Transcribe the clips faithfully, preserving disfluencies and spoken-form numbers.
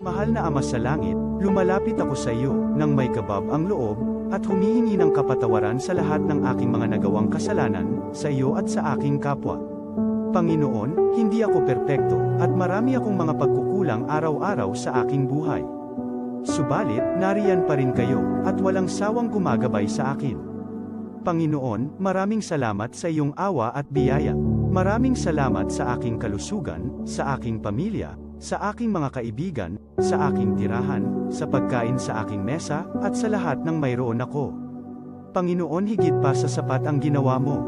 Mahal na Ama sa Langit, lumalapit ako sa iyo nang may kabab ang loob, at humihingi ng kapatawaran sa lahat ng aking mga nagawang kasalanan, sa iyo at sa aking kapwa. Panginoon, hindi ako perpekto, at marami akong mga pagkukulang araw-araw sa aking buhay. Subalit, nariyan pa rin kayo, at walang sawang gumagabay sa akin. Panginoon, maraming salamat sa iyong awa at biyaya. Maraming salamat sa aking kalusugan, sa aking pamilya, sa aking mga kaibigan, sa aking tirahan, sa pagkain sa aking mesa, at sa lahat ng mayroon ako. Panginoon, higit pa sa sapat ang ginawa mo.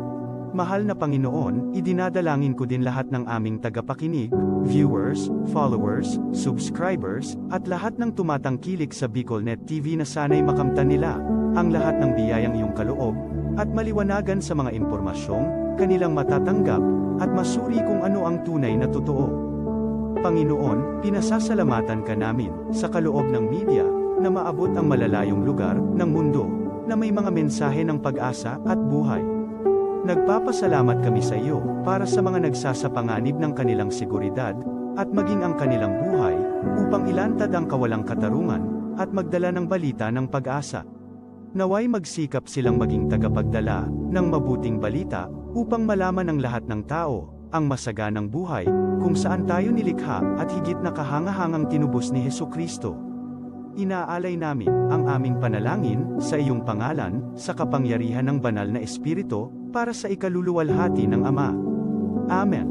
Mahal na Panginoon, idinadalangin ko din lahat ng aming tagapakinig, viewers, followers, subscribers, at lahat ng tumatangkilik sa BicolNet T V na sana'y makamtan nila ang lahat ng biyayang iyong kaloob at maliwanagan sa mga impormasyong kanilang matatanggap at masuri kung ano ang tunay na totoo. Panginoon, pinasasalamatan ka namin sa kaloob ng media na maabot ang malalayong lugar ng mundo na may mga mensahe ng pag-asa at buhay. Nagpapasalamat kami sa iyo para sa mga nagsasapanganib ng kanilang seguridad at maging ang kanilang buhay upang ilantad ang kawalang katarungan at magdala ng balita ng pag-asa. Nawa'y magsikap silang maging tagapagdala ng mabuting balita upang malaman ng lahat ng tao ang masaganang buhay kung saan tayo nilikha at higit na kahangahangang tinubos ni Jesu-Cristo. Inaalay namin ang aming panalangin sa iyong pangalan, sa kapangyarihan ng Banal na Espiritu, para sa ikaluluwalhati ng Ama. Amen.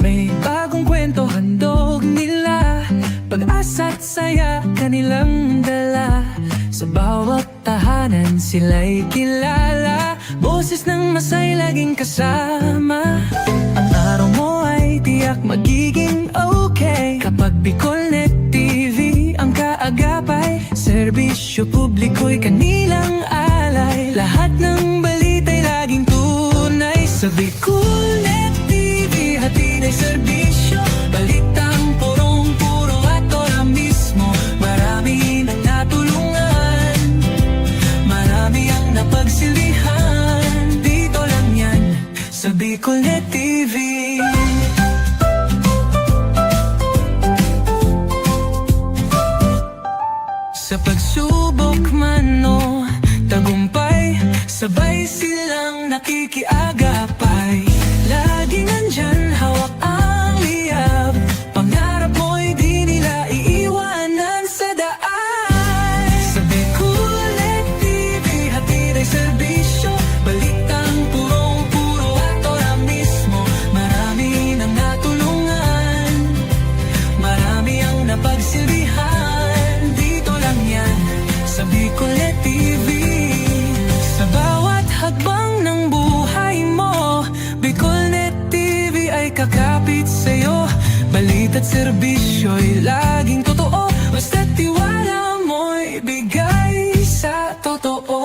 May bagong kwento handog nila, pag-asa't saya kanilang dala. Sa bawat tahanan sila'y kilala, boses ng masay laging kasama. Ang araw mo ay tiyak magiging okay kapag BicolNet T V ang kaagapay. Serbisyo publiko'y kanilang alay, lahat ng balita'y laging tunay. Sa BicolNet T V, hatid ay serbisyo, balitang purong-puro at ora mismo. Marami nang natulungan, marami ang napagsilbihan. Dito lang yan, sa BicolNet T V. Sa pagsubok man o tagumpay, sabay silang nakikiagapay. Laging nandyan, hawak ang liyab, pangarap mo'y di nila iiwanan sa daan. Sa BicolNet T V, hatid ay serbisyo, balitang purong-puro at ora mismo. Marami nang natulungan, marami ang napagsilbihan. Dito lang yan, sa BicolNet T V. Sa bawat hakbang ng buhay mo, BicolNet T V ay kakapit sa'yo. Balita't serbisyo'y laging totoo, basta't tiwala mo'y bigay sa totoo.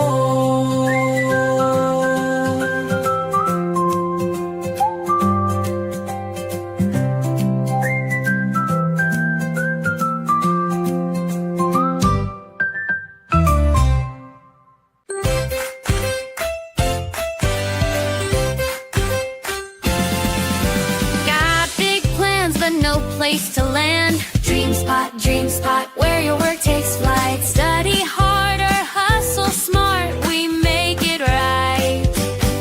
Got big plans, but no place to land. Dream Spot, Dream Spot, where your work takes flight. Study hard or hustle smart, we make it right.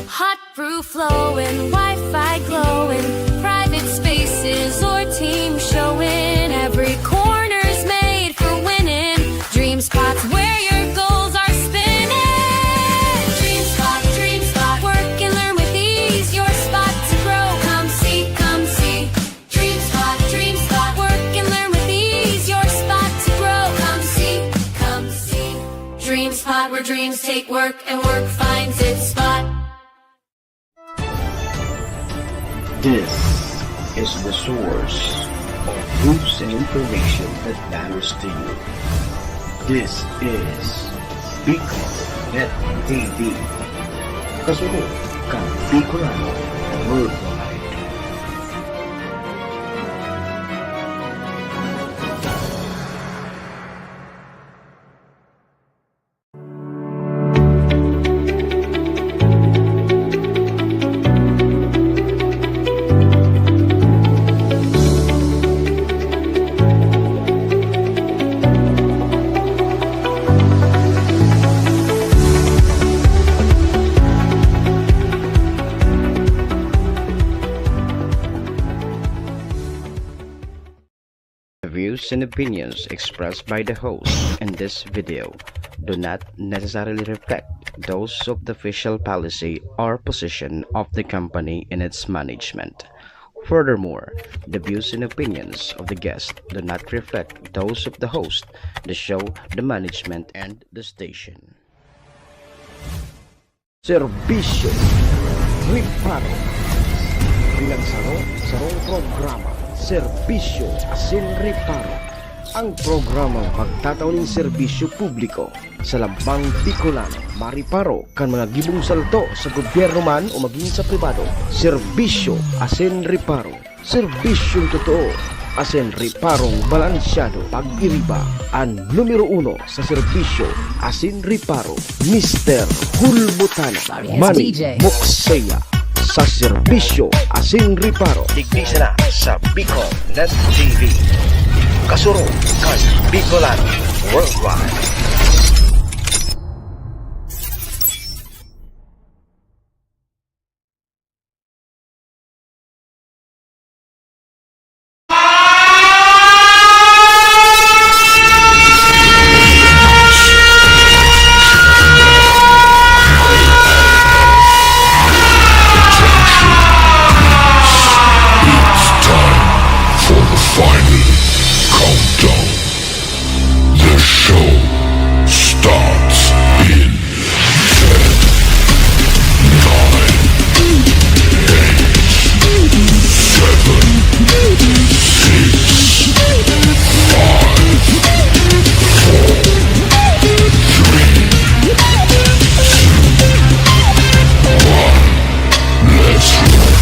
Hot brew flowing, Wi-Fi glowing, private spaces or team showing. Every corner's made for winning. Dream Spot's where your goals are spinning. Dream Spot, Dream Spot, work and learn with ease. Your spot to grow, come see, come see. Dream Spot, Dream Spot, work and learn with ease. Your spot to grow, come see, come see. Dream Spot, where dreams take work and work finds its spot. This is the source of News and information that matters to you. This is Bicol Net T V. Kasunod kan Bicolano Worldwide. The views and opinions expressed by the host in this video do not necessarily reflect those of the official policy or position of the company and its management. Furthermore, the views and opinions of the guest do not reflect those of the host, the show, the management, and the station. Serbisyo Reparo. Bilang saro, sarong programa, Serbisyo asin Reparo. Ang programang magtatao nin serbisyo publiko sa lambang Bicolano, mareparo kan mga gibong salto sa gobyerno man o magin sa pribado. Serbisyo asin Reparo. Serbisyong totoo asin reparong balansyado. Pag-iriba, an numero uno sa serbisyo asin reparo, Mister Hulbutana, Sorry, it's Manny D J. Mukseya, sa serbisyo asin reparo. Digdi sana sa Bicol Net T V. Kasurog kan Bicolano Worldwide. It's time for the final countdown. The show starts in ten, nine, eight, seven, six, five, four, three, two, one. Let's roll.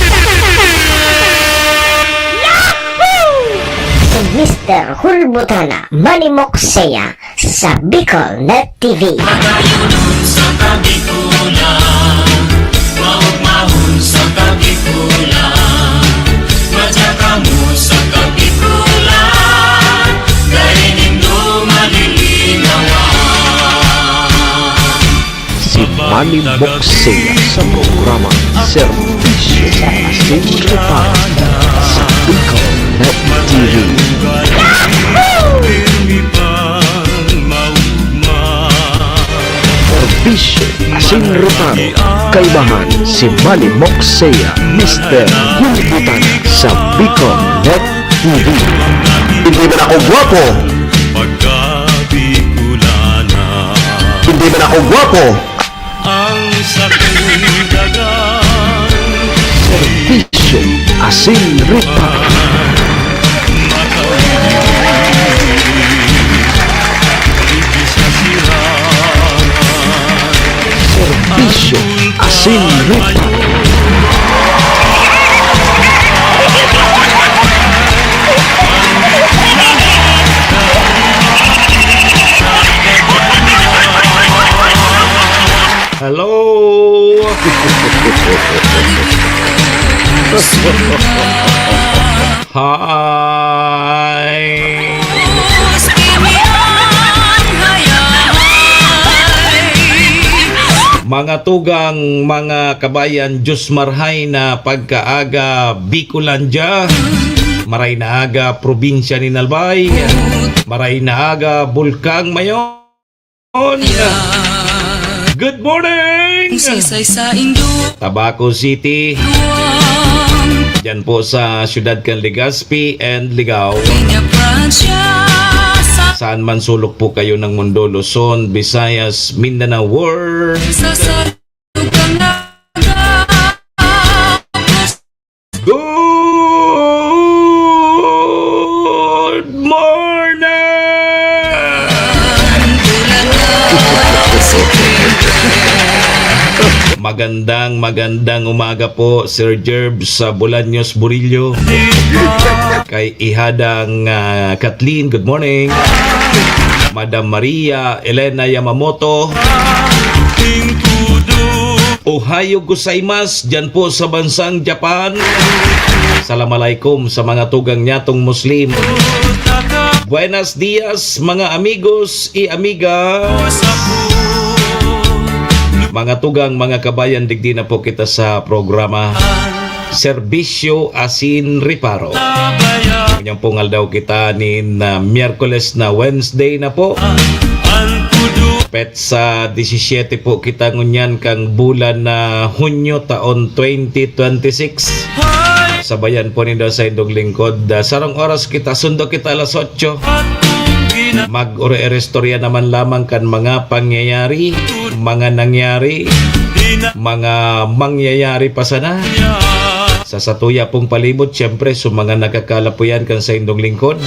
Si Mister Hulbutana, Manny Mukseya, sa Bicol Net T V. Magayunon sa Kabikulan, maugmahon sa Kabikulan, madya kamo sa Kabikulan, dai nindo malilinawan. Si Manny Mukseya sa programa Serbisyo asin Reparo sa Bicol Net T V. Serbisyo asin Reparo, kaibahan si Manny Mukseya, Mister Hulbutana sa Bicol Net T V. Hindi man ako gwapo. Hindi man ako gwapo. Ang sakong dagang Serbisyo asin Reparo. Serbisyo asin Reparo. Hello! Hi! Mga tugang, mga kabayan, Diyos marhay na pagkaaga, Bicolandia. Maray na aga, probinsya nin Albay. Maray na aga, Bulkang Mayon. Good morning! Ang sisay sa indo. Tabaco City. Duwang. Diyan po sa siyudad kan Legazpi and Ligao. Peña Francia sa Saan man sulok po kayo ng mundo, Luzon, Visayas, Mindanao, world. Sa, sa, Good Magandang, magandang umaga po, Sir Jerb sa Bolaños, Burillo. Kay Ihadang, ah, Kathleen, good morning. Madam Maria Elena Yamamoto. Ohayo gozaimasu, dyan po sa bansang Japan. Assalamualaikum sa mga tugang nyatong Muslim. Buenos dias, mga amigos y amiga. Mga tugang, mga kabayan, digdi na po kita sa programa Serbisyo Asin Reparo. Ngunyan pong aldaw kita nin, ah, Miyerkules na, Wednesday na po. Petsa disisiete po kita ngunyan kan bulan na Hunyo taon twenty twenty-six. Sabayan po nindo sa indong lingkod. Ah, sarong oras kita, sundo kita alas otso. Mag-ore-erestorya naman lamang kan mga pangyayari, mga nangyari, mga mangyayari pa sana. Sa satuya pong palibot, siyempre, sa mga nakakalapuyan kan sa indong lingkod.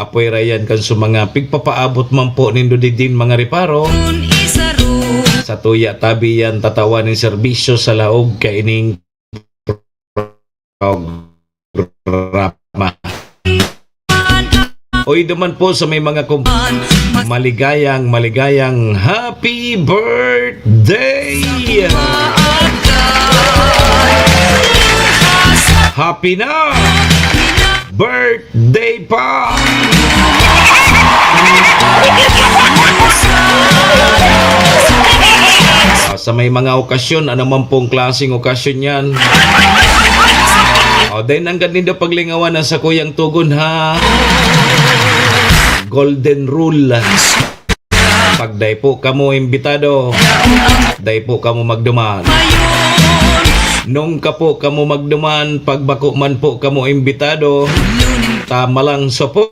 Apoy rayan kan sa mga pigpapaabot man po nindo didin mga reparo. Satuya tabi yan tatawan nin serbisyo sa laog kaining programa. Oy, duman po sa may mga kom-, maligayang, maligayang happy birthday! Happy na! Birthday pa! Ah, sa may mga okasyon, ano man pong klaseng okasyon yan. O, then, hanggang nindo paglingawan ang sakuyang tugon, ha? Golden rule. Pag dai po kamo imbitado, dai po kamo magduman. Nung ka po kamo magduman, pag bako man po kamo imbitado, tama lang sa po.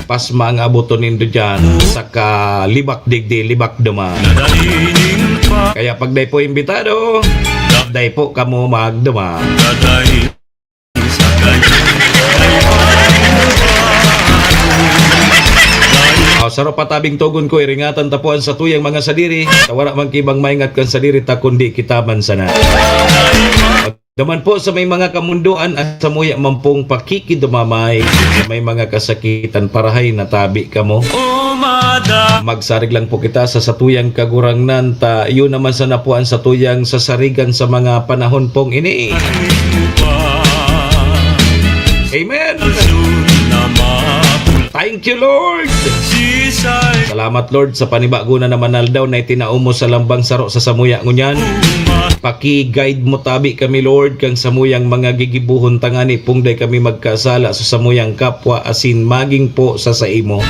Pasma ang aboton nindo dyan, saka libak digdi, libak duman. Kaya pag dai po imbitado, dai po kamo magduman. O, saro pa tabing tugon ko, iringatan ta po an satuyang mga sadiri, ta wara man ki ibang maingat kan sadiri ta, kundi kita man sana. Duman po sa may mga kamundoan, an samuya man pong pakikidumamay, sa may mga kasakitan, parahay na tabi kamo. Magsarig lang po kita sa satuyang Kagurangnan, ta iyo naman sana po an satuyang sasarigan sa mga panahon pong ini. Amen. Thank you, Lord. Salamat, Lord, sa panibago na naman na aldaw na itinao mo sa lambang saro sa samuya ngunyan. Paki-guide mo tabi kami, Lord, kan samuyang mga gigibohon, tangani pong dai kami magkasala sa samuyang kapwa asin magin po sa saimo.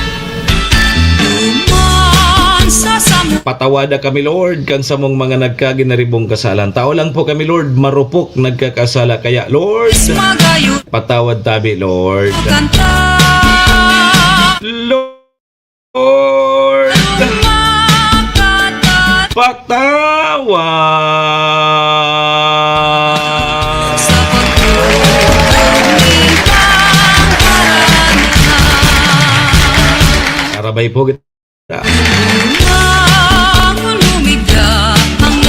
Duman sa samo- Patawada kami, Lord, kan samong mga nagkaginaribong kasalan. Tao lang po kami, Lord, marupok nagkakasala. Kaya, Lord, magayon patawad tabi, Lord. Kanta. Lord, patawad. Sa pagtubod nin pangkaraniwan. Karabay po kita.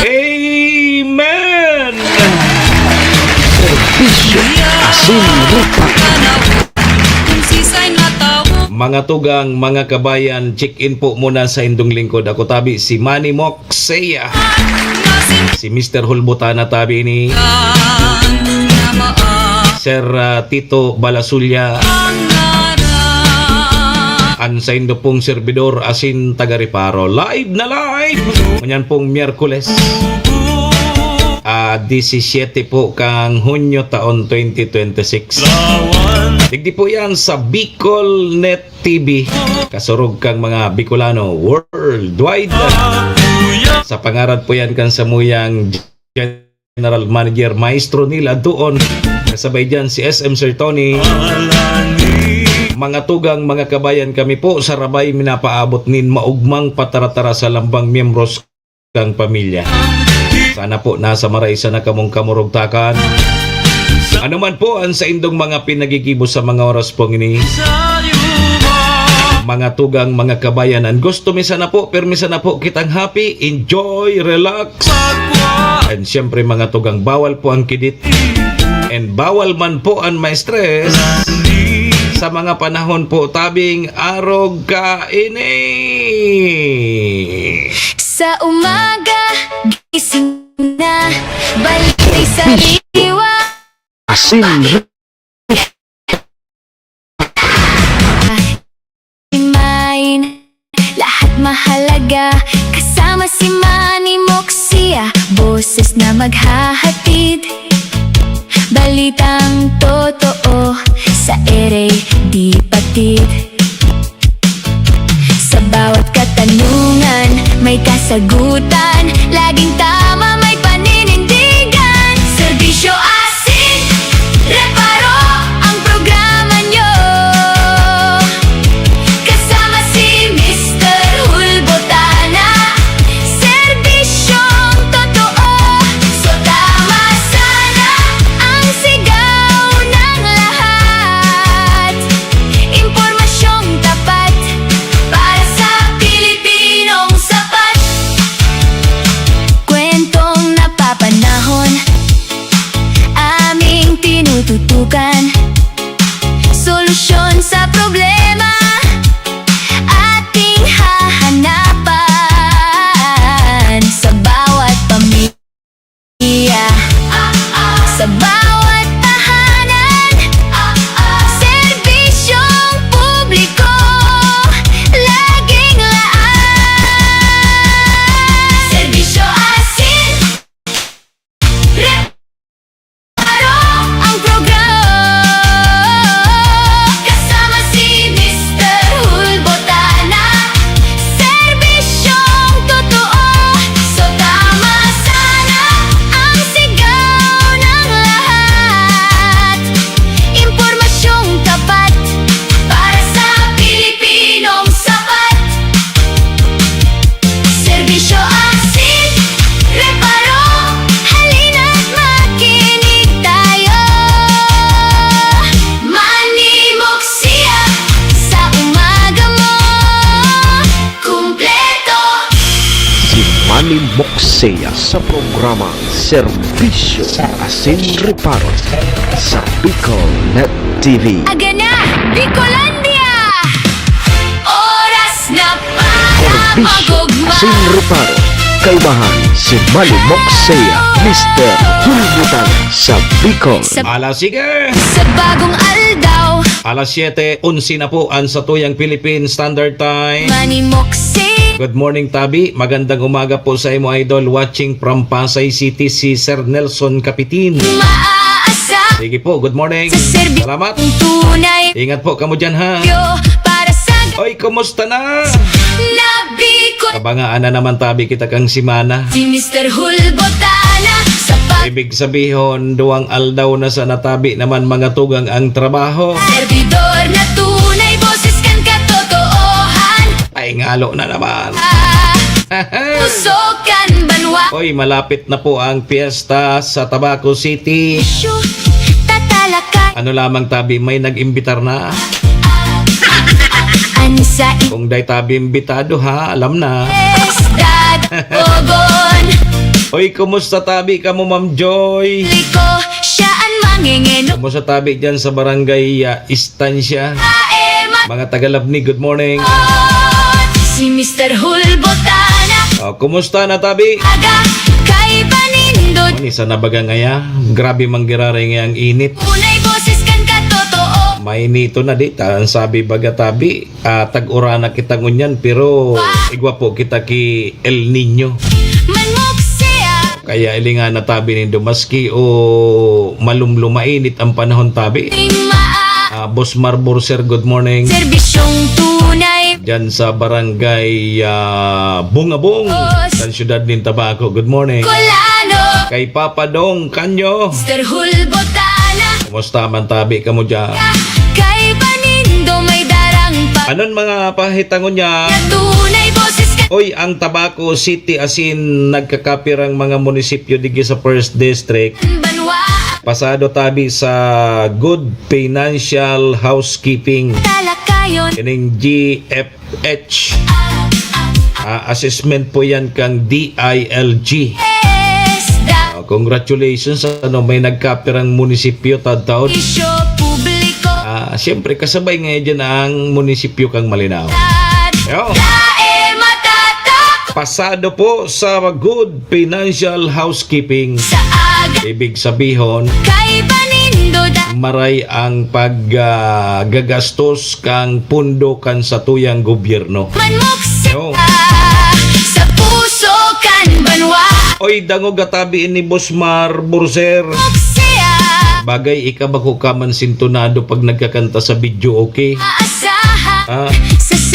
Amen! Serbisyo asin rupa. Mga tugang, mga kabayan, check-in po muna sa indong lingkod. Ako tabi si Manny Moxeya, si Mister Hulbutana tabi ni Sir, ah, Tito Balasulia. An saindo pong serbidor asin taga-reparo. Live na live! Ngunyan pong Miyerkules, ah, disisiete po kang Hunyo taon twenty twenty-six. Digdi po yan sa Bicol Net T V. Kasurog kang mga Bicolano worldwide. Sa pangaran po yan kan samuyang General Manager Maestro Neil Adtuon, kasabay dyan si S M Sir Tony. Mga tugang, mga kabayan, kami po sa Rabay minapaabot nin maugmang pataratara sa lambang miyembros kang pamilya. Sana po nasa maray sana kamong kamurugtakan. Ano man po ang saindong mga pinagigibo sa mga oras pong ini, Mga tugang, mga kabayanan, gusto mi sana po, pirmi sana po kitang happy, enjoy, relax. And siyempre, mga tugang, bawal po ang kidit. And bawal man po ang ma-stress sa mga panahon po tabing arog kaini. Sa umaga, gising na, balita sariwa. Asin. Main, lahat mahalaga. Kasama si Manny Moxia, boses na maghahatid. Balitang totoo, sa ere di patid. Sa bawat katanungan, may kasagutan. Laging tama, may paninindigan. Serbisyo asin reparo ang programa nyo. Kasama si Mister Hulbotana. Serbisyong totoo. So tama sana ang sigaw ng lahat. Impormasyong tapat para sa Pilipinong sapat. Kwentong napapanahon, aming tinututukan. Solusyon sa problema, ating hahanapan. Sa bawat pamilya, sa bawat tahanan, serbisyong publiko, laging laan. Serbisyo asin, reparo ang programa. Kasama si Mister Hulbotana. Serbisyong totoo. So tama sana ang sigaw ng lahat. Impormasyong tapat para sa Pilipinong sapat. Serbisyo asin reparo, halina't makinig tayo. Manimok siya sa umaga mo, kumpleto. Si Manny Moxea sa programa Serbisyo asin Reparo sa Bicol Net T V. Aga na, Bicolandia! Oras na para Serbisyo magugma. Asin Reparo. Kaibahan si Manny Moxea, Mister Hulbutan sa Bicol. Sa Ala, sige! Sa bagong aldaw. Alas siyete onse na po ang satuyang Philippine Standard Time. Manimok si Good morning, Tabi. Magandang umaga po sa imo, idol. Watching from Pasay City, si Sir Nelson Capitin. Maasa. Sige po, good morning. Sa serbi- Salamat. Tunay. Ingat po kamo dyan, ha? Yo, para sa Oy, kumusta na? Nabikot. Kabangaan na naman, Tabi, kita kang simana. Si Mister Hulbotana sa pag- Ibig sabihon, duwang aldaw na sa natabi naman mga tugang ang trabaho. Servidor na tunay, boses kan katotoohan. Ay, ngalo na naman. Ah, puso kan banwa. Oy, malapit na po ang piyesta sa Tabaco City. Isyu, tatalakay. Ano lamang, Tabi, may nag-imbitar na? An sa Kung day Tabi imbitado, ha, alam na. Estad, Ogon. Oy, kumusta, Tabi, kamo, Ma'am Joy? Liko, siya an mangengeno. Kumusta, Tabi, dyan sa barangay, ah, Estancia? Aema. Mga taga-Labni, good morning. Si Mister Hulbotana. Oh, kumusta na, Tabi? Aga, kay Banindod. Ano, isa na baga ngaya? Grabe man giraray ngaya ang init. Unay boses kan katotoo. Mainito na, di ta, ang sabi baga, Tabi. Ah, tag-uran na kita ngunyan, pero igwa po kita ki El Niño. Manmok siya. Kaya ilingan na, Tabi, nindo, maski o malumlumainit ang panahon, Tabi. Tima. Ah, Boss Marbor, sir, good morning. Serbisyong tunay. Diyan sa barangay, ah, Bungabong, Boss. Sa siyudad nin Tabaco, good morning. Colano. Kay Papa Dong Canyo. Mister Hulbotana. Kumusta man, Tabi, kamo dyan? Kay Banindo may darang pa- Anon mga pahitang ngunyan? Na tunay boses ka- Oy, ang Tabaco City asin nagkakapirang mga munisipyo digi sa First District. Banwa. Pasado, Tabi, sa good financial housekeeping. Talakay. Ining G F H. Ah, assessment po yan kang D I L G. Ah, congratulations, ano, may nagkapirang munisipyo tadtaon. Ah, siyempre, kasabay nga dyan ang munisipyo kang Malinao. Yo. Pasado po sa good financial housekeeping. Ibig sabihon, maray ang pag, ah, gagastos kang pundo kan satuyang gobyerno. Yo. Oy, dangog atabi ini, Boss Mar Borser. Bagay, ika bako ka man sintonado pag nagkakanta sa video, okay? Ah,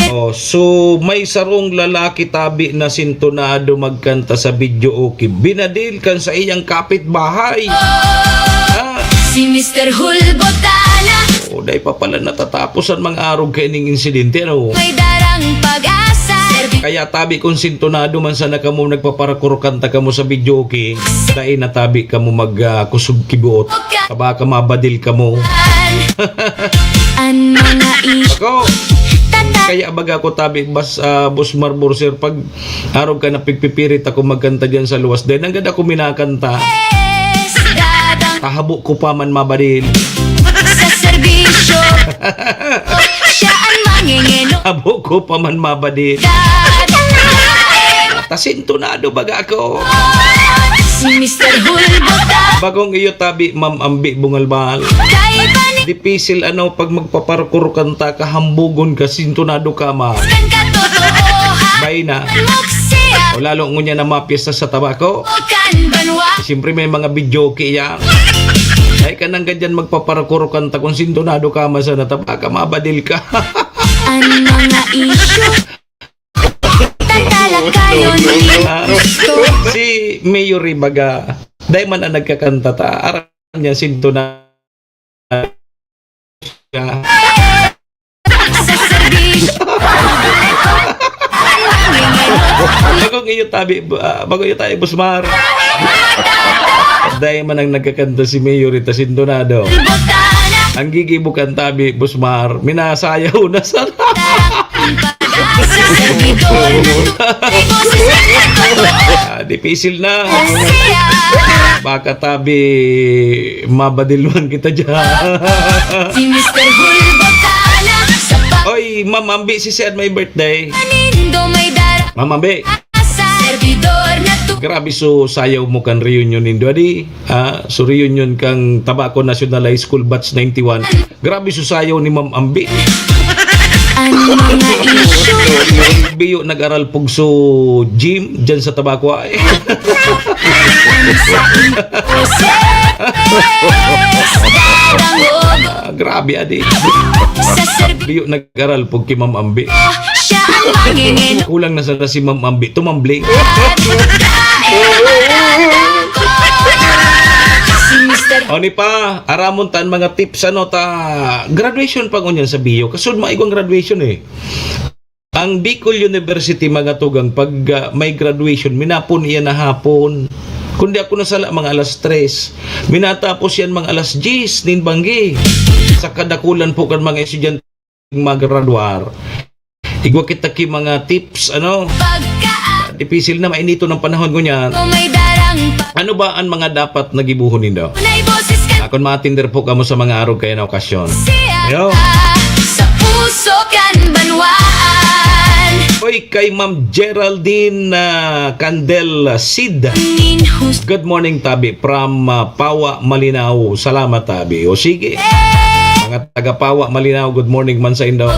oh, so may sarong lalaki tabi na sintonado magkanta sa video, okay. Binadil kan sa iyang kapitbahay. Ah. Si Mister Hulbotana. Oh, dai pa pala natatapos ang mga arog kaining insidente, ano? May darang pag-asa. Kaya tabi kung sintonado man sana kamo nagpaparakurukanta kamo sa video, okay? Dai na tabi kamo mag, ah, kusog kibuot. Baka mabadil kamo. An mga isyu. Ako, kaya baga ako tabi, bas, ah, Boss Mar Borser, pag arog ka na pigpipirit ako magkanta dyan sa luwas. Dahil nanggad ako minakanta. Tahabo ko pa man mabadil. Sa serbisyo. Siya ang mangingeno. Habo ko pa man mabadil. Tasintonado baga ako. Si Mister Hulbota. Bagong iyo tabi, Ma'am Ambi Bungalbal. Kay bani- Dipisil ano, pag magpaparkour kanta, kahambugon ka, sintonado ka, ma. Kan katotoohan. Bay na. Magsiya. O lalo ngunyan na mapyesta sa tabako. Kan banwa. Siyempre may mga videoke yan. Ay ka nang ganyan magpaparkour kanta, kung sintonado ka, ma, sa natabaka, mabadil ka. Ang mga isyu. Tatalakayon ni Ah, gusto. Si Mayor Ribaga, dai man ang nagkakanta ta. Aram niya, sinto na siya. Sa serbisyo. Bagong iyo tabi, ah, bagong iyo tabi, Busmar. Dai man ang nagkakanta si Mayor, ita sintonado. Ang gigibo kan tabi, Busmar, minasayaw na sana. Sa servidor na tu-, Ah, dipisil na. Baka tabi, mabadil man kita dyan. Si Mister Hulbotana sa pa- Oy, Ma'am Ambi, si Sir may birthday. Nindo may dara- Ma'am Ambi. Sa servidor na tu- Grabe, so sayaw mo kan reunion nindo, adi? Ah, so reunion kang Tabaco National High School Batch ninety-one. Grabe, so sayaw ni Ma'am Ambi. Ang mga isyu. Biyo nag-aral pugso gym dyan sa Tabaco, ay. Ang sa imposible. Dadangog. Ah, grabe, adi. Sa serbi- Biyo nag-aral pug ki Ma'am Ambi. Siya ang mangingin. Kulang na sana si Ma'am Ambi tumambling. Si Mister O ni pa, aramon ta an mga tips, ano ta, graduation pa ngunyan sa Bio. Kasud maigwang graduation, eh. Ang Bicol University, mga tugang, pag, ah, may graduation, minapon iyan na hapon. Kundi ako nasala, mga alas tres. Minatapos yan, mga alas diyes nin banggi. Sa kadakulan po kan mga estudyante, magradwar. Igwa kita ki mga tips, ano? Pagka- Dipisil na, mainiton ang panahon ngunyan. Kung may darang pa- Ano ba ang mga dapat na gibuhon nindo? May boses ka- Ah, kung matender po kamo sa mga arog kaya na okasyon. Siya Yo. Sa puso kan banwaan. Oy, kay Ma'am Geraldine, ah, Candel, ah, Sid. Ninhus- Good morning, tabi. From, ah, Pawa, Malinao. Salamat, tabi. O sige. Mga taga Pawa, Malinao, good morning man sa indo.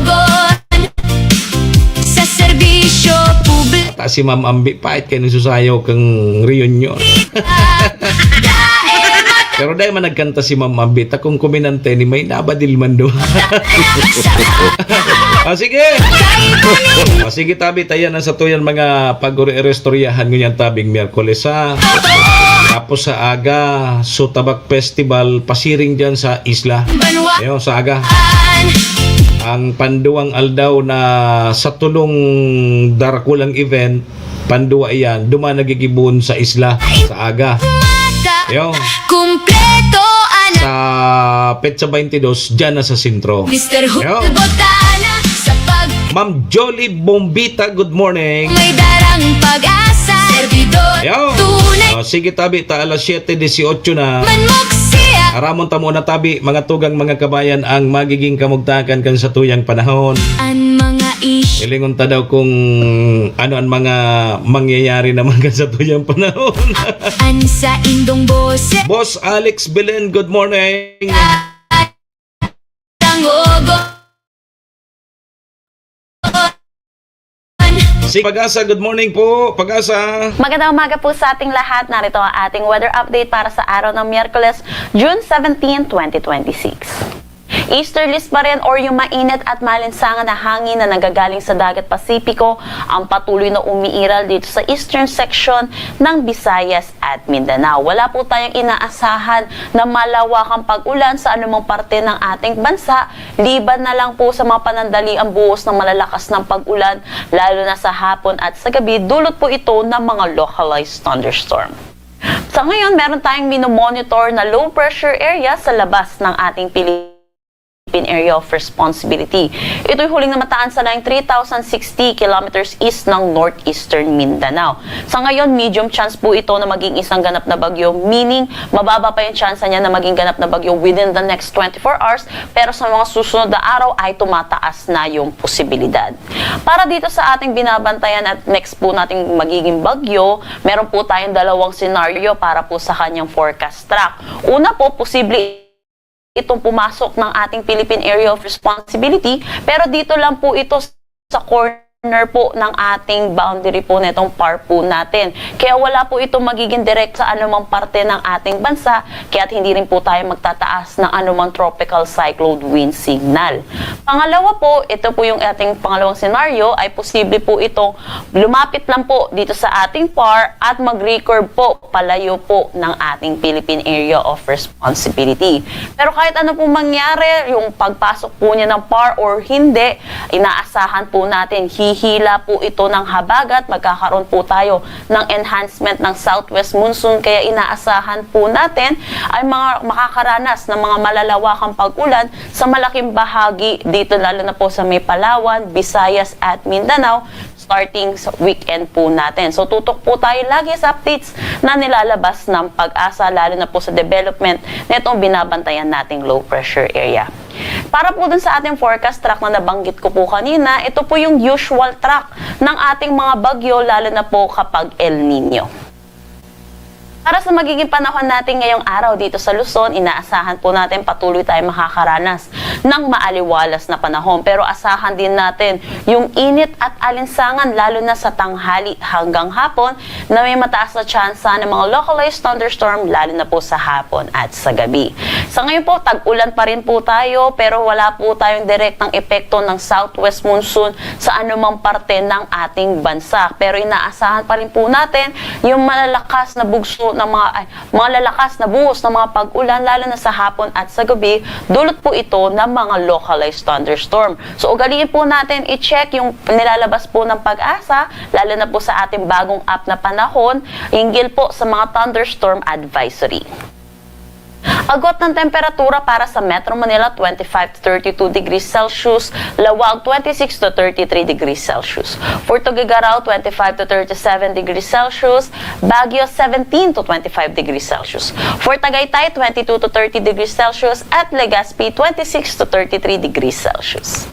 Sa serbisyo publiko. Ata si Ma'am Ambi, pait kayo nagsusayaw kang reunion. Pero dai man nagkanta si Ma'am Ambi, ta kung kuminanta ini, may nabadil man do. Ah, sige. Ah, sige, tabi, tayan na sa tuyan mga pag-uri-istoryahan ngunyan tabing Miyerkules, ha. Tapos sa aga, Sutabak Festival, pasiring dyan sa isla. Ayun, sa aga. Ang panduwang aldaw na sa tulong darakulang event, panduwa iyan, duman nagigibohon sa isla, sa aga. Ayun. Kumpleto, ana. Sa petsa twenty-dos, dyan na sa sentro. Mister Ayun. Hulbotana. Ma'am Jolie Bombita, good morning. May darang pag-asa, servidor, Yo. Tunay. Oh, sige, tabi ta, alas siyete dieciocho na. Manmok siya. Aramon ta muna, tabi, mga tugang, mga kabayan, ang magiging kamugtakan kan satuyang panahon. An mga ish. Hilingon ta daw kung ano ang mga mangyayari naman kan satuyang panahon. An sa indong boses. Boss Alex Belen, good morning. Tangogo. Si Pag-asa, good morning po, Pag-asa. Magandang umaga po sa ating lahat. Narito ang ating weather update para sa araw ng Miyerkules, June seventeen, twenty twenty-six. Easterlies pa rin or yung mainit at malinsangan na hangin na nanggagaling sa Dagat Pasipiko ang patuloy na umiiral dito sa eastern section ng Visayas at Mindanao. Wala po tayong inaasahan na malawakang pag-ulan sa anumang parte ng ating bansa, liban na lang po sa mga panandaliang buhos ng malalakas ng pag-ulan, lalo na sa hapon at sa gabi, dulot po ito ng mga localized thunderstorm. Sa ngayon, meron tayong minomonitor na low pressure area sa labas ng ating Philippine Area of Responsibility. Ito'y huling namataan sa laing three thousand sixty kilometers east ng northeastern Mindanao. Sa ngayon, medium chance po ito na maging isang ganap na bagyo, meaning mababa pa yung tsansa niya na maging ganap na bagyo within the next twenty-four hours, pero sa mga susunod na araw ay tumataas na yung posibilidad. Para dito sa ating binabantayan at next po nating magiging bagyo, meron po tayong dalawang senaryo para po sa kanyang forecast track. Una po, posible itong pumasok ng ating Philippine Area of Responsibility, pero dito lang po ito sa corner po ng ating boundary po netong PAR po natin. Kaya wala po itong magiging direct sa anumang parte ng ating bansa, kaya't hindi rin po tayo magtataas ng anumang tropical cyclone wind signal. Pangalawa po, ito po yung ating pangalawang senaryo, ay posible po itong lumapit lang po dito sa ating PAR at mag-recurve po palayo po ng ating Philippine Area of Responsibility. Pero kahit ano pong mangyari, yung pagpasok po niya ng PAR or hindi, inaasahan po natin, hihila po ito ng habagat, magkakaroon po tayo ng enhancement ng southwest monsoon, kaya inaasahan po natin ay mga makakaranas ng mga malalawakang pag-ulan sa malaking bahagi dito, lalo na po sa may Palawan, Visayas at Mindanao, starting sa weekend po natin. So, tutok po tayo lagi sa updates na nilalabas ng Pag-asa, lalo na po sa development netong binabantayan nating low pressure area. Para po dun sa ating forecast track na nabanggit ko po kanina, ito po yung usual track ng ating mga bagyo, lalo na po kapag El Nino. Para sa magiging panahon natin ngayong araw dito sa Luzon, inaasahan po natin patuloy tayong makakaranas ng maaliwalas na panahon. Pero asahan din natin yung init at alinsangan, lalo na sa tanghali hanggang hapon, na may mataas na tsansa ng mga localized thunderstorm, lalo na po sa hapon at sa gabi. Sa ngayon po, tag-ulan pa rin po tayo, pero wala po tayong direktang epekto ng southwest monsoon sa anumang parte ng ating bansa. Pero inaasahan pa rin po natin yung malalakas na bugso ng mga, ay, mga lalakas na buhos ng mga pag-ulan, lalo na sa hapon at sa gabi, dulot po ito ng mga localized thunderstorm. So, ugaliin po natin i-check yung nilalabas po ng Pag-asa, lalo na po sa ating bagong app na Panahon, hinggil po sa mga thunderstorm advisory. Agwat ng temperatura para sa Metro Manila, twenty-five to thirty-two degrees Celsius, Laoag, twenty-six to thirty-three degrees Celsius. For Tuguegarao, twenty-five to thirty-seven degrees Celsius, Baguio, seventeen to twenty-five degrees Celsius. For Tagaytay, twenty-two to thirty degrees Celsius, at Legazpi, twenty-six to thirty-three degrees Celsius.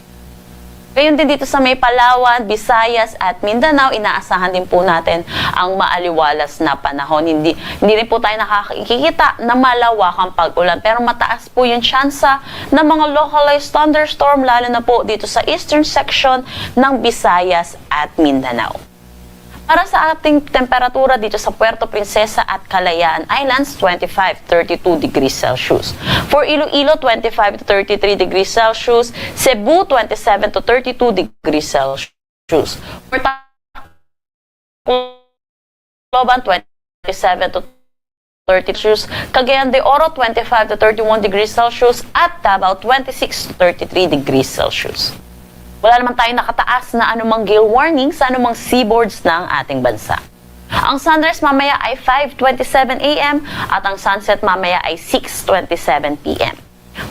Gayon din dito sa may Palawan, Visayas at Mindanao, inaasahan din po natin ang maaliwalas na panahon. Hindi, hindi rin po tayo nakakikita na malawakang pag-ulan, pero mataas po yung tsansa ng mga localized thunderstorm, lalo na po dito sa eastern section ng Visayas at Mindanao. Para sa ating temperatura dito sa Puerto Princesa at Kalayaan Islands, twenty-five, thirty-two degrees Celsius. For Iloilo, twenty-five to thirty-three degrees Celsius. Cebu, twenty-seven to thirty-two degrees Celsius. For Tacloban, twenty-seven to thirty Celsius. Cagayan de Oro, twenty-five to thirty-one degrees Celsius, at Davao, twenty-six to thirty-three degrees Celsius. Wala naman tayong nakataas na anumang gale warning sa anumang seaboards ng ating bansa. Ang sunrise mamaya ay five twenty-seven A M at ang sunset mamaya ay six twenty-seven P M.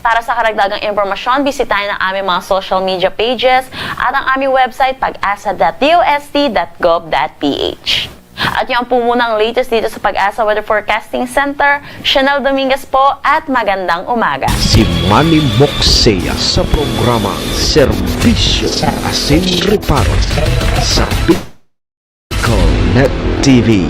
Para sa karagdagang impormasyon, bisitahin ang aming mga social media pages at ang aming website, pag asa dot D O S T dot gov dot P H. At yan po muna ang latest dito sa Pag-asa Weather Forecasting Center. Chanel Dominguez po at magandang umaga. Si Manny Moxea sa programa Serbisyo Asin Reparo sa Bicol Net T V.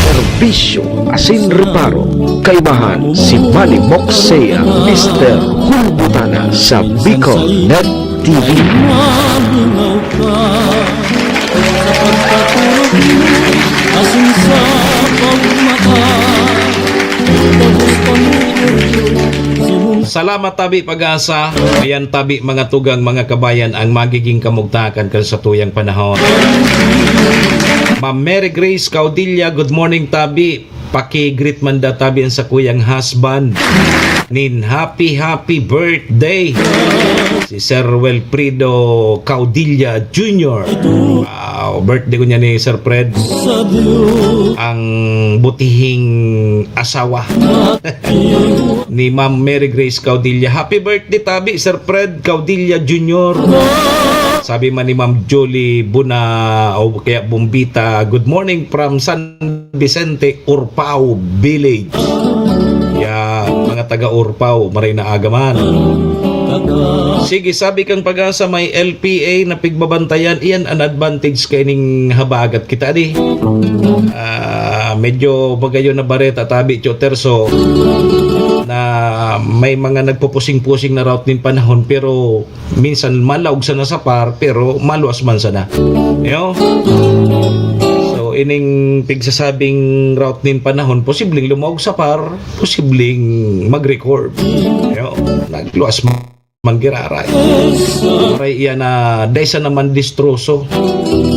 Serbisyo asin reparo, kaibahan si Manny Moxea, Mister Hulbutana sa Bicol Net T V. Salamat, tabi Pag-asa. Ayan, tabi, mga tugang, mga kabayan, ang magiging kamugtakan kan satuyang panahon. Ma'am Mary Grace Caudilla, good morning, tabi. Paki-greet man daw, tabi, an sakuyang husband nin happy, happy birthday, si Sir Wilfredo Caudilla Junior. Wow, birthday ko niya ni Sir Fred, ang butihing asawa ni Ma'am Mary Grace Caudilla. Happy birthday, tabi, Sir Fred Caudilla Junior. Sabi man ni Ma'am Julie Buna o kaya Bombita, "Good morning from San Vicente, Urpao Village." Yan, mga taga Urpao, maray na aga man. Sige, sabi kang Pag-asa, may L P A na pigbabantayan. Iyan an advantage kaining habagat kita, di? Ah, medyo magayon na bareta, tabi, Tio Terso, na may mga nagpupusing-pusing na route nin panahon, pero minsan malaog sana sa par, pero maluwas man sana. Yo? So, ining pigsasabing route nin panahon, posibleng lumaog sa par, posibleng mag-record. Yo? Nagluwas man giraray. Maray iyan na dai sana man distroso.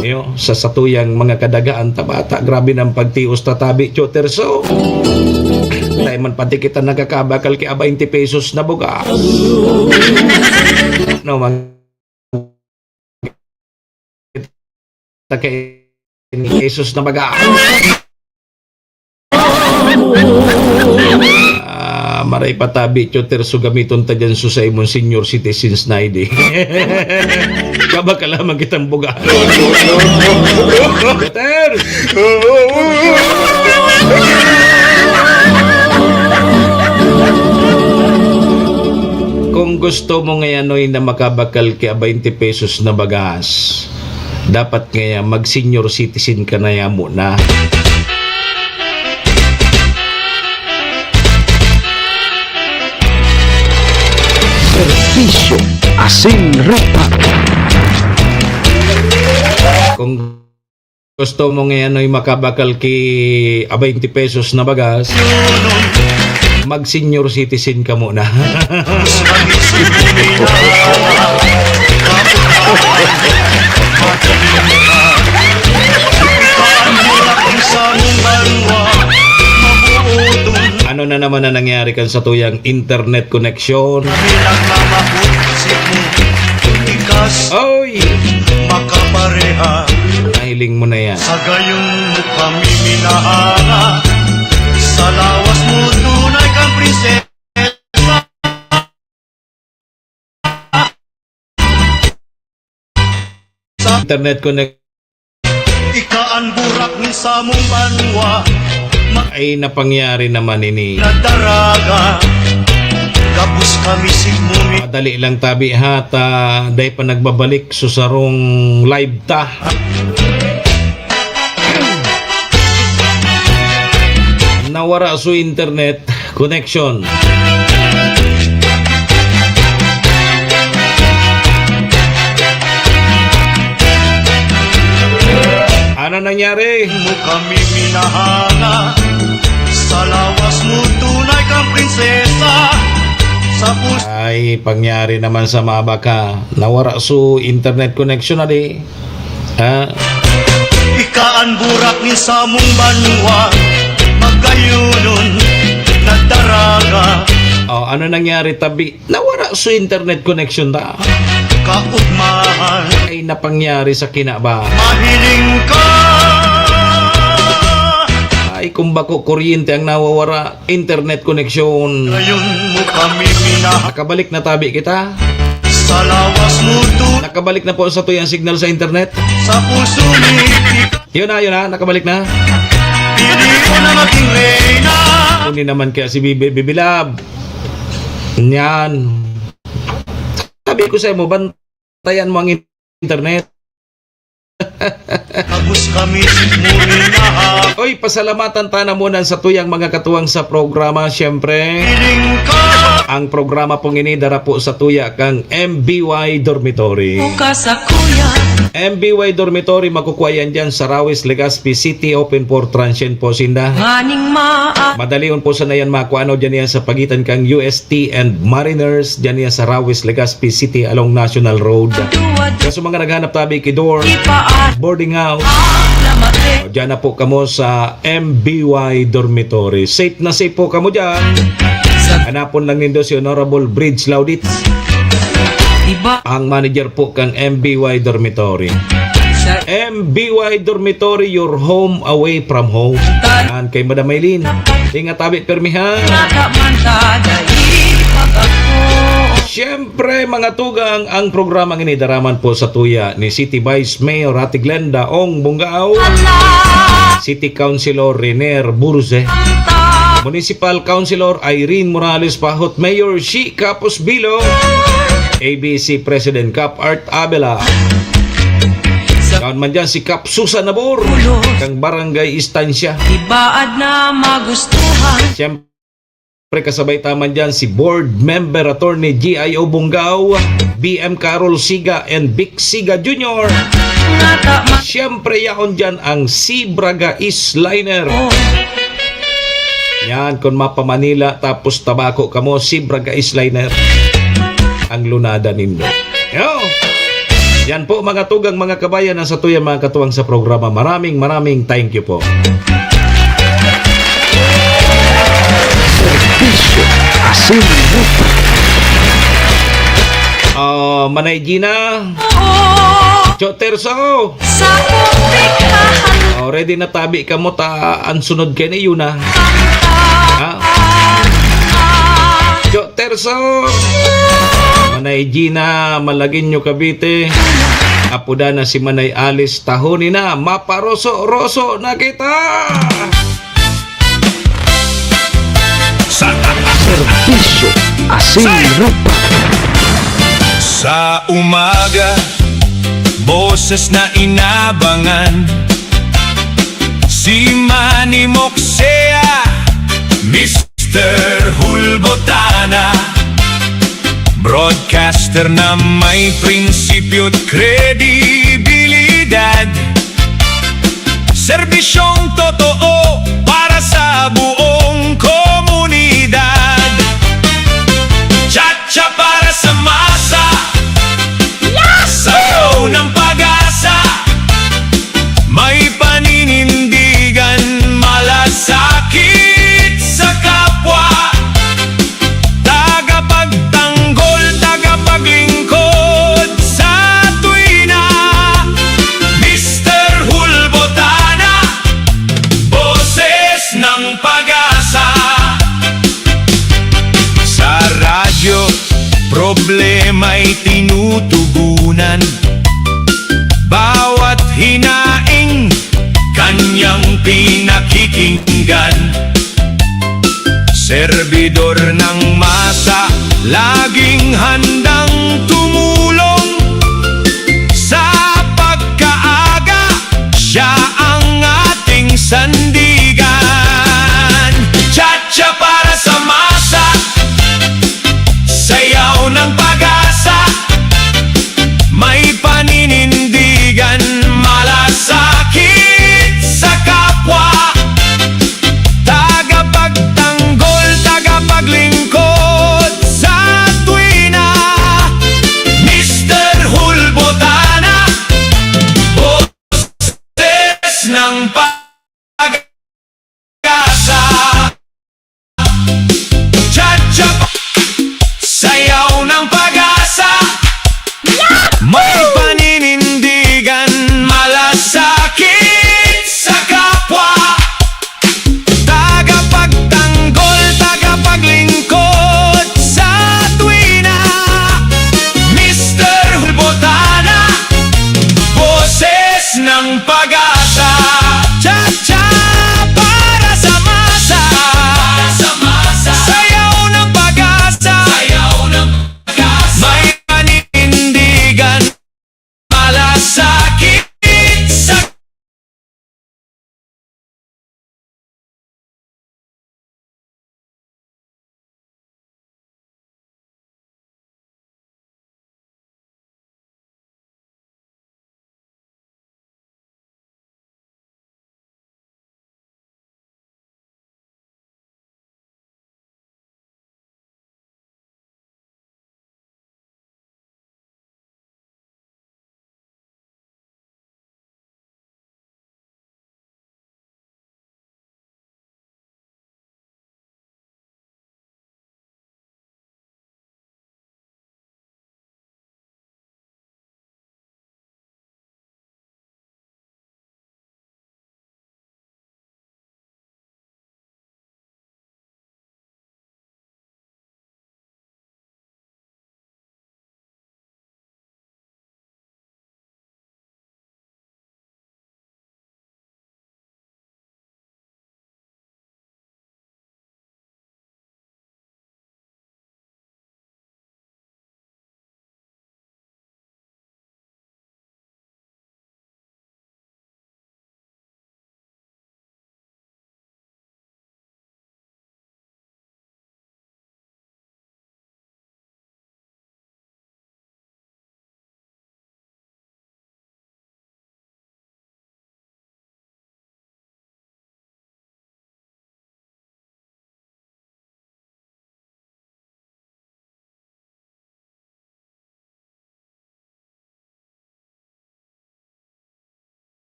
Yo? Sa satuyang mga kadagaan ta bata, grabe nang pagtios ta, tabi, Tio Terso. Dai man pati kita nakakabakal ki baynte pesos na bugas. No, mag-, ta kay Jesus na baga. Ah, maray pa, tabi, Tio Terso, gamiton ta diyan so sa imong senior citizens na I D. Kabakal lamang kitang buga. Peter! Kung gusto mo ngayanoy na makabakal ki baynte pesos na bagas, dapat ngaya mag-senior citizen ka na ya muna. Serbisyo asin reparo. Kung gusto mo ngayanoy makabakal ki baynte pesos na bagas, mag-senior citizen ka muna. Ano na naman ang nangyari kan satuyang internet connection? Oy! Makapareha. Nahiling mo na yan. Sa gayong mo kami minahanga. Sa lawas mo tunay kang prinsesa. Sa internet connect. Ika an burak nin samong banwa. Ma- Ay, napangyari naman ini. Nadaraga. Gabos kami sigmumi. Madali lang tabi ha, ta dai pa nagbabalik so sarong live ta. Nawara so internet connection. Ano nangyari? Mo kami minahanga. Sa lawas mo tunay kang prinsesa. Sa pus- Ay, pangyari naman sa mabaka. Nawara so internet connection na di. Ha? Ika an burak nin samong banwa, magkayunon, nagdaraga. Oh, ano nangyari, tabi? Nawara so internet connection ta. Kaugmahan. Ay, napangyari sa kina ba? Mahiling ka. Ay, kung bako kuryente ang nawawara, internet connection. Ngayon mo kami pina- Nakabalik na tabi kita. Sa lawas mo tu- Nakabalik na po sa tuyang signal sa internet. Sa puso ni kita. Yun na, yun na, nakabalik na. Pili ko na maging reyna. Kundi naman kaya si Bibi, Bibi Love. Yan. Sabi ko sa mo, bantayan mo ang internet. Tapos kami muli na. Oy, pasalamatan ta na muna sa tuyang mga katuwang sa programa, siyempre. Piling ka. Ang programa pong ini dara po sa tuya kang M B Y Dormitory. Bukas sa kuya. M B Y Dormitory, makukuha yan dyan sa Rawis, Legazpi City, open for transient po sinda. Maning maa- Madalion po sana yan makuha, ano, dyan yan sa pagitan kang U S T and Mariners, dyan yan sa Rawis, Legazpi City, along National Road. Kaso mga naghanap tabi ki dorm, boarding house, o, dyan na po kamo sa M B Y Dormitory. Safe na safe po kamo dyan. Hanapon lang nindo si Honorable Bridge Laudit, ang manager po kang M B Y Dormitory. M B Y Dormitory, your home away from home. Yan, kay Madam Maylin. Ingat tabi, permi ha. Siyempre, mga tugang, ang programang ini dara man po sa tuya ni City Vice Mayor Ate Glenda Ong Bungao, City Councilor Renier Burze, Municipal Councilor Irene Morales Pahot, Mayor Shi Kapos Bilo, A B C President Kap Art Abela. Daon man dyan si Kap Susan Nabor, kang Barangay Estancia. Ibaad na magustuhan. Siyempre, kasabay ta man dyan si Board Member Attorney G I O Bungao, B M Carol Siga, and Vic Siga Junior. Siyempre, yaon dyan ang Sibraga East Liner. Yan, kung mapa-Manila, tapos tabako kamo, Sibraga East Liner ang lunada nindo. Yo! Yan po, mga tugang, mga kabayan, ang satuyang mga katuwang sa programa. Maraming, maraming thank you po. Serbisyo, asin, lupa. Ah, Manay Gina. Cho Terso. Sa pagpigkahan. Oh, ready na tabi kamo ta ang sunod kay na yun, ah. Ha? Cho Terso. Manay Gina, Malagueño, Cavite. Apoda na si Manay Alice, tahoni na, maparoso-roso na kita. Sa serbisyo, asin, lupa. Sa umaga, boses na inabangan. Si Manny Moksea, Mister Hulbotana. Broadcaster na may prinsipyo at kredibilidad. Serbisyong totoo para sa buong komunidad. Chatcha para sa masa. Sayaw ng pag-asa. May paninindigan, malasakit sa kapwa. Tagapagtanggol, tagapaglingkod sa tuwina. Mister Hulbotana, boses ng pag-asa. Sa radyo, problema'y tinutugunan. Bawat hinaing kanyang pinakikinggan. Serbidor ng masa, laging handang tumulong. Sa pagkaaga, siya ang ating sandigan. Chatcha para sa masa, sayaw ng pag-asa. May paninindigan, malasakit sa kapwa. Tagapagtanggol, tagapaglingkod sa tuwina. Mister Hulbotana, boses ng pag-asa. Cha-cha, sayaw ng pag-asa. May paninindigan, malasakit sa kapwa. Ang pag